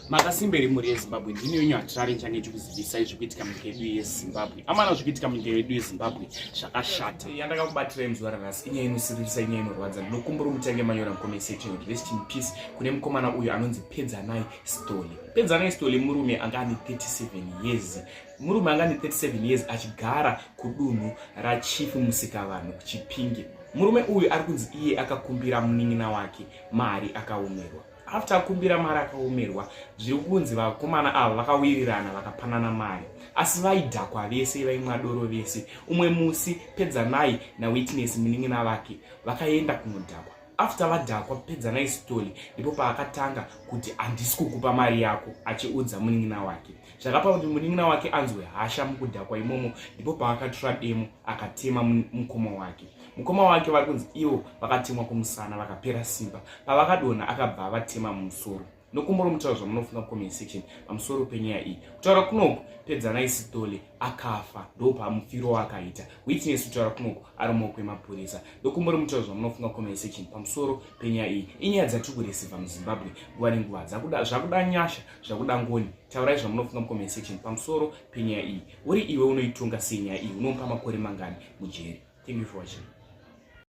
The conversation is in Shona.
Makasimberi mhuri yeZimbabwe, ndini wenyu Hatirari, nichange chikuzivisai zvikuitika munyika yedu yeZimbabwe. Amana, zvikuitika munyika yedu yeZimbabwe zvakashata. Yandakakubatirai muzuva ranhasi inyaya inosiririsa, inyaya inorwadza. Ndinokumbura mutange manyora mucomment section kuti rest in peace kune mukomana uyu anonzi Pedzanai Stole. Pedzanai Stole murume anga ane 37 years, murume anga ane 37 years achigara kudunhu raChief Musikavanhu kuChipinge. Murume uyu ari kunzi iye akakumbira munin'ina wake mari akaomerwa. After akumbira mari akaomerwa, zviri kunzi vakomana ava vakawirirana, vakapanana mari, asi vaidhakwa vese, vaimwa doro vese. Umwe musi Pedzanai naWitness munin'ina vake vakaenda kunodhakwa. After vadhakwa, Pedzanai Stoli ndipo paakatanga kuti handisi kukupa mari yako, achiudza munin'ina wake. Zvakapa kuti munin'ina wake anzwe hasha. Mukudhakwa imomo ndipo paakatora demo akatema mukoma wake. Mukoma wake vari kunzi ivo vakatemwa kumusana vakapera simba. Pavakadonha akabva avatema mumusoro. Nokumbura mutaura zvamunofunga comment section pamusoro penyaya iyi. Kutaura kunoku, Pedzanai Sithole akafa, ndo pamufiro waakaita. Witness kutaura kunoku ari mumaoko emapurisa. Ndokumbura mutaura zvamunofunga comment section pamusoro penyaya iyi. Inyaya dzatiri kureceiva muZimbabwe nguva nenguva. Zvakuda nyasha, zvakuda ngoni. Taurai zvamunofunga mucomment section pamusoro penyaya iyi. Uri iwe, unoitonga sei nyaya iyi? Unomupa makore mangani mujeri? Thank you for watching.